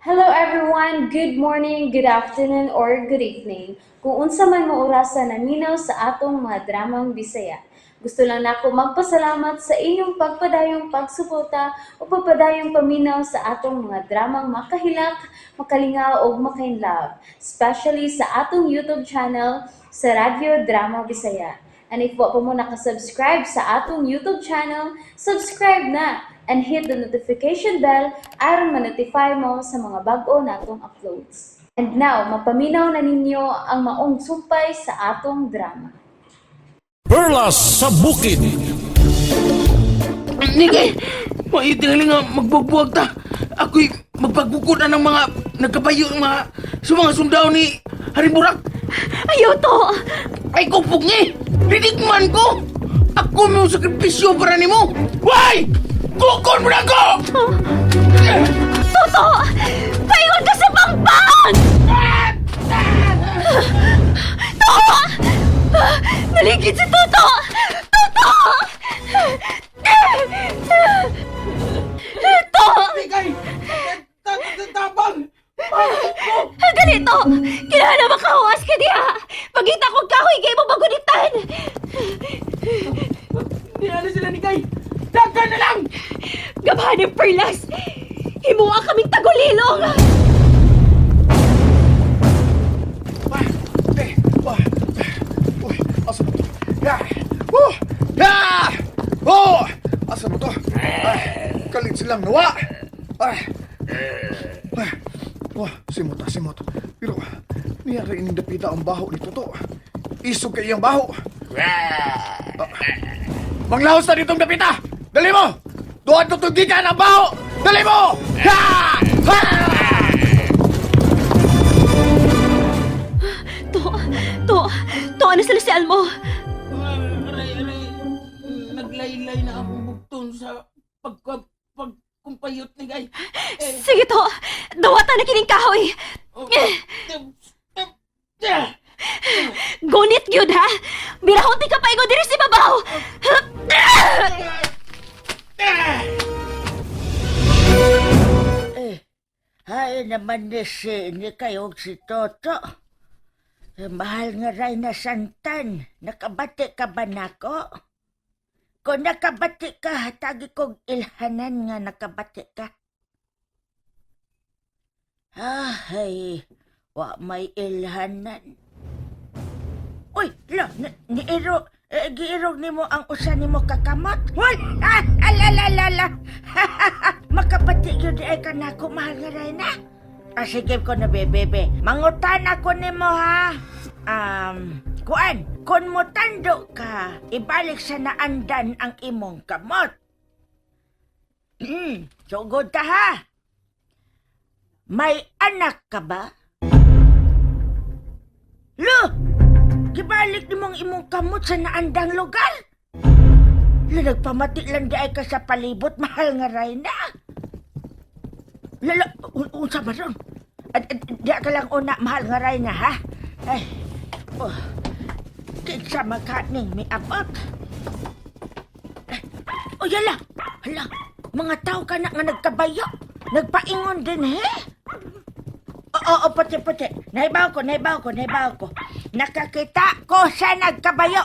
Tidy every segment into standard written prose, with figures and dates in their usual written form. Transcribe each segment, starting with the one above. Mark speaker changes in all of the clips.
Speaker 1: Hello everyone! Good morning, good afternoon, or good evening. Kung unsa man mo orasa naminaw sa atong mga dramang Bisaya. Gusto lang nako magpasalamat sa inyong pagpadayong pagsuporta o pagpadayong paminaw sa atong mga dramang makahilak, makalingaw ug makainlove, especially sa atong YouTube channel sa Radyo Drama Bisaya. And if wa pa mo nakasubscribe sa atong YouTube channel, subscribe na and hit the notification bell aron ma-notify mo sa mga bag-o natong uploads. And now, mapaminaw na ninyo ang maong sumpay sa atong drama.
Speaker 2: Perlas sa Bukid.
Speaker 3: Nigay! Maitingali nga magbubuwag ta. Ako'y magpagbukod na ng mga nagkabayo ng mga sa mga sundao ni Haring Burak.
Speaker 4: Ayaw to!
Speaker 3: Ay kupog ni! Didigman ko! Ako may sakripisyo para nimo! Why? Kukon mo na ako!
Speaker 4: Toto! Paingon ka sa pangpang! To! Naligid si Toto! Toto! To!
Speaker 3: Nigay! Tabang!
Speaker 4: Ganito! Kinahanglan makahuwas ka diha! Pagita kong kahoy kay mo magunitan!
Speaker 3: Di na sila nigay! Dagan na lang!
Speaker 4: Gabhan ng perlas! Himuha kaming tagulilong!
Speaker 5: Eh, ah, uy, asa na to? Ya! Oh! Ya! Oh! Asa na to? Ay, kalit silang nawa! Ay! Ay! Oh, simot ah, simot. Pero, niya rin ining dapita ang baho ni Toto. Isog kay iyang baho. Ah, manglahos na ditong dapita! Dali mo! Doon tutugikan ang baho! Dali mo! Ha! Ha!
Speaker 4: To! To! To! Ano sila si Almo?
Speaker 3: Aray, aray. Naglaylay na akong bugton sa pagka pagkumpayot nigay. Eh,
Speaker 4: Sige to! Dawatan na kining kahoy!
Speaker 3: oh,
Speaker 4: Gunit gyud ha! Birahon ti ka paingon diri si babaw!
Speaker 6: Eh, hay naman ni si ni kayo si Toto. Eh, mahal nga ray na santan. Nakabati ka ba nako? Kung nakabati ka, hatagi kong ilhanan nga nakabati ka. Ay, wa may ilhanan. Uy, lo, niiro, eh, giirog nimo ang usa nimo kakamot. Wal, ah, ala. Makabati yun di ay kanako mahal nga ray na. Ah, sige ko na, bebe. Mangutan ako nimo ha. Kuan, kung mutando ka, ibalik sa naandan ang imong kamot. Sugod ta ha. May anak ka ba? Lo, gibalik nimong imong kamot sa naandang lugar. Lo, nagpamati lang di ay ka sa palibot, mahal nga ray na. Lala, unsa ba ron? At, di ka lang una, mahal nga ray na, ha? Ay, oh, kinsa makaning may abot. Ay, oh, yala, hala, mga tao ka na nga nagkabayo. Nagpaingon din, he? Oo, oo, puti, puti. Naibaw ko, naibaw ko, naibaw ko. Nakakita ko sa nagkabayo.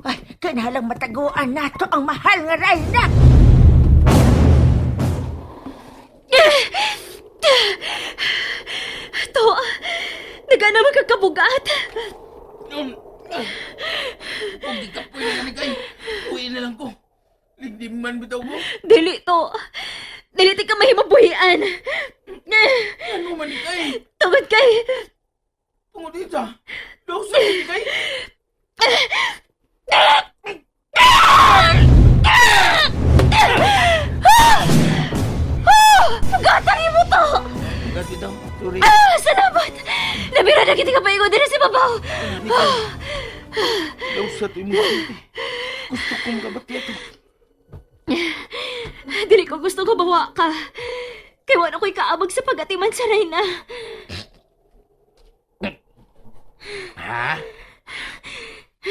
Speaker 6: Ay, kinahalang mataguan nato ang mahal nga Reyna.
Speaker 4: To! Nagana magkakabugat!
Speaker 3: Kung di ka pwede na kay, uwi na lang ko. Ligdiman bitaw ko.
Speaker 4: Dili to! Dili ti ka mahimabuhian!
Speaker 3: Ano man ni kay?
Speaker 4: Tungod kay...
Speaker 3: Tungod dito. Daw sa ni kay.
Speaker 4: Gatari mo to!
Speaker 3: Gat bitaw. Sorry.
Speaker 4: Ah, salamat! Nabira na kita ka paingon diri si babaw!
Speaker 3: Ni kay. Daw sa to imo. Gusto kong gabati ito.
Speaker 4: Dili ko gusto ko bawa ka. Kay wala ko'y kaabag sa pag-atiman sa Reyna.
Speaker 3: Ha?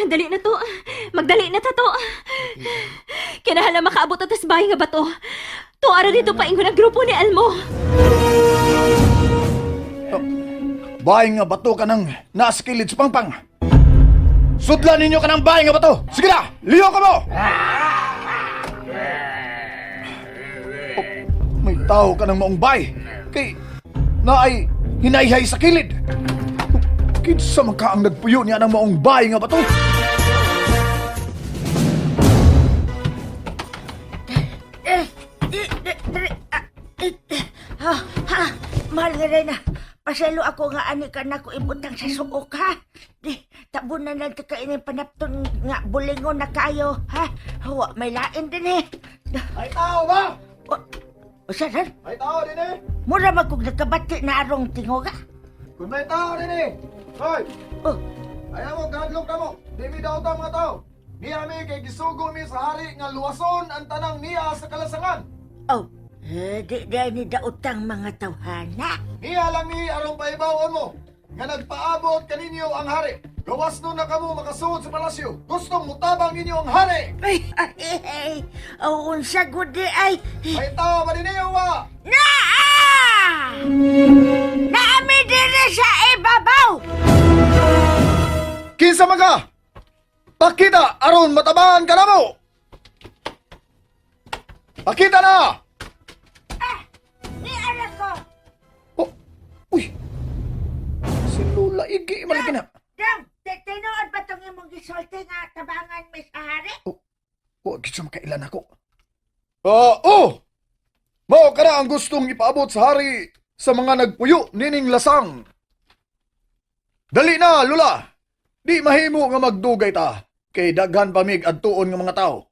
Speaker 4: Dali na to. Magdali na ta to. Kinahala makaabot at bahay nga bato. To ara dito paingon ang grupo ni Elmo.
Speaker 5: Bahay nga bato ka ng nasa kilid sa pangpang. Sudlan ninyo ka ng bahay nga bato. Sige na, liyo ka mo! Oh, may tao ka ng maong bay. Kay naay hinayhay sa kilid. Kinsa man ka ang nagpuyo niya ng maong bahay nga bato?
Speaker 6: Eh, eh, eh, dre, ah, eh, eh, ha, ha, mahal nga rin na. Paselo ako nga ani ka na ko ibutang sa suok, ha? Di, tabunan lang ka ini panapton nga bulingon na kayo, ha? Hawa, may lain din eh.
Speaker 5: Ay tao ba?
Speaker 6: O, o saan?
Speaker 5: Ay tao din eh.
Speaker 6: Mura man kog nagkabati na arong tingog, ha?
Speaker 5: Kung may tao din eh. Hoy,
Speaker 6: Oh,
Speaker 5: ayaw mo, gadlok na mo. Di mi daw ta mga tao. Niya mi kay gisugo mi sa hari nga luwason ang tanang niya sa kalasangan.
Speaker 6: Oh, eh, di di ni dautang mga tawhana.
Speaker 5: Niya lang mi aron paibawon mo nga nagpaabot kaninyo ang hari. Gawas nun na kamo makasuod sa palasyo. Gustong mutabang ninyo ang hari.
Speaker 6: Ay, ay, ay, oh, unsa gud di ay.
Speaker 5: May tao ba din wa?
Speaker 6: Naa! Naami diri sa ibabaw!
Speaker 5: Kinsa man ka? Pakita aron matabangan ka namo. Pakita na!
Speaker 6: Ah, ni anak ko.
Speaker 5: Oh, uy. Si Lola Igi man na.
Speaker 6: Dam, tinuod ba tong imong gisulti nga tabangan mi sa hari?
Speaker 5: Oh, wa gid siya makailan ako. Ah, oh! Mao kana ang gustong ipaabot sa hari sa mga nagpuyo nining lasang. Dali na, Lula. Di mahimo nga magdugay ta kay daghan pa mig adtuon nga mga tao.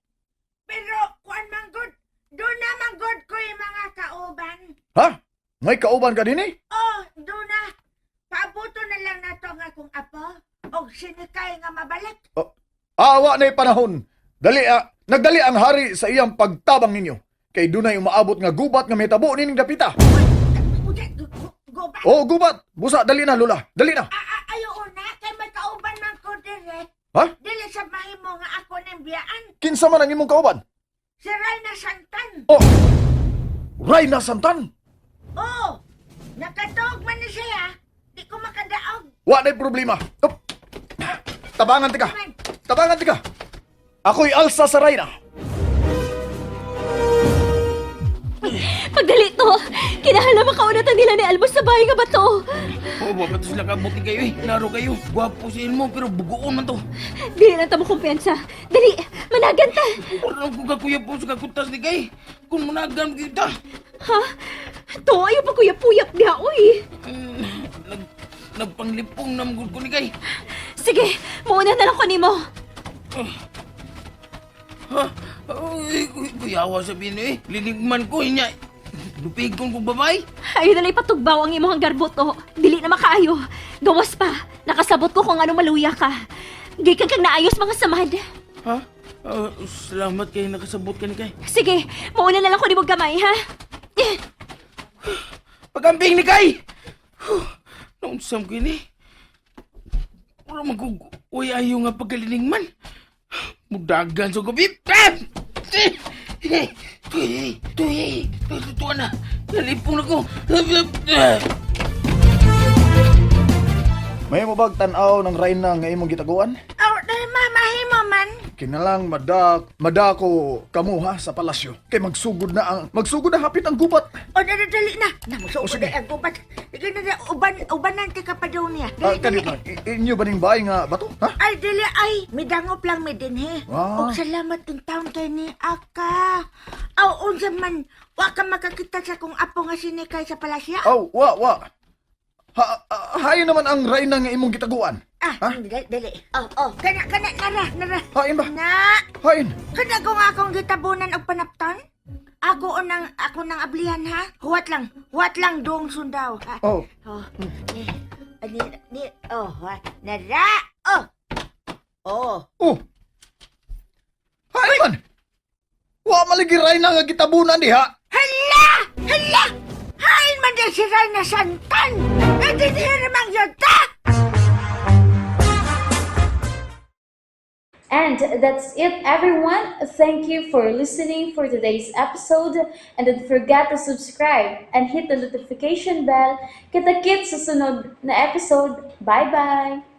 Speaker 6: Pero kuan man gud, do na man gud ko yung mga kauban.
Speaker 5: Ha? May kauban ka dinhi?
Speaker 6: Oh, do na. Paabuto na lang nato ang akong apo og sinikay nga mabalik.
Speaker 5: Oh, awa na panahon. Dali ah, nagdali ang hari sa iyang pagtabang ninyo. Kay dunay umaabot nga gubat nga mitabo nining dapita.
Speaker 6: Uy, go back.
Speaker 5: Oh, gubat. Busa dali na, Lula. Dali na.
Speaker 6: Ayo na kay may kauban man ko dire.
Speaker 5: Ha?
Speaker 6: Dili sa mahimo nga ako ning biyaan.
Speaker 5: Kinsa man ang imong kauban?
Speaker 6: Si Reyna Santan.
Speaker 5: Oh! Rayna Santan!
Speaker 6: Oh, nakatuog man ni siya. Di ko makadaog.
Speaker 5: Wa na'y problema. Up. Tabangan tika. Tabangan tika. Ako'y alsa sa Rayna.
Speaker 4: Pagdali to! Kinahanglan makaunatan nila ni Albus sa bahay nga bato!
Speaker 3: Oh, wa pa to sila kabuti kayo eh. Laro kayo. Gwapo si Elmo pero bugoon man to.
Speaker 4: Dili lang ta mo kumpiyansa. Dali! Managan ta!
Speaker 3: Wala ko kakuya po sa kakutas ni kay. Kung munagan kita.
Speaker 4: Ha? To, ayaw pa kuya puyap niya, uy!
Speaker 3: Nagpanglipong na mugod ko ni kay.
Speaker 4: Sige, muuna na lang ko nimo.
Speaker 3: Ha? Uy, kuyawa sabihin eh. Linigman ko inya. Lupig kong kong babay.
Speaker 4: Ayaw na lang ipatugbaw ang imong garbo to. Dili na makaayo. Gawas pa. Nakasabot ko kung ano maluya ka. Gikan kang naayos mga samad.
Speaker 3: Ha? Ah, salamat kay nakasabot ka ni kay.
Speaker 4: Sige, muuna na lang ko nimo gamay, ha? Eh,
Speaker 3: Pagambing ni kay! Huh, Naunsam ko ini. Wala magug... Uy, ayaw nga pagkalinigman. Mudagan sa gabi. Ah! Eh! Eh! Tuy! Tuy! Tuy! Tuwa na! Nalipong na ko!
Speaker 5: May mo bag tan-aw ng Rayna nga imong gitaguan?
Speaker 6: Oh, dahil mamahimo man.
Speaker 5: Kinalang madak madako kamo ha sa palasyo. Kay magsugod na hapit ang gubat.
Speaker 6: O, dali, dali na. Namusuod
Speaker 5: Oh, sige.
Speaker 6: oh, ang gubat. Sige na, na, uban, ubanan ti ka pa daw niya.
Speaker 5: Ah,
Speaker 6: Dali, dali.
Speaker 5: kanito, inyo ba ning bahay nga bato? Ha?
Speaker 6: Ay, dili, ay. Midangop lang mi dinhi.
Speaker 5: Ah.
Speaker 6: Og salamat din taon kay ni Aka. Aw, unsa man, wa ka makakita sa kong apo nga sinikay sa palasyo.
Speaker 5: Aw, wa wa. Ha, ha, hayo naman ang Rayna nga imong gitaguan.
Speaker 6: Ah,
Speaker 5: Ha?
Speaker 6: dali, dali. Oh, oh. Kana, kana, nara, nara.
Speaker 5: Hain ba?
Speaker 6: Na,
Speaker 5: Hain.
Speaker 6: kana ko nga akong gitabunan og panapton. Ako unang, ako nang ablihan ha. Huwat lang dong sundaw ha.
Speaker 5: Oh.
Speaker 6: Oh, eh, ani, ni, oh, ha, nara, oh. Oh.
Speaker 5: Oh. Hain man. Wa maligi Rayna nga gitabunan diha.
Speaker 6: Hala! Hala! Hain man din si Reyna Santan! Nadinhiri mang yun ta!
Speaker 1: And that's it, everyone. Thank you for listening for today's episode. And don't forget to subscribe and hit the notification bell. Kita-kits sa sunod na episode. Bye-bye!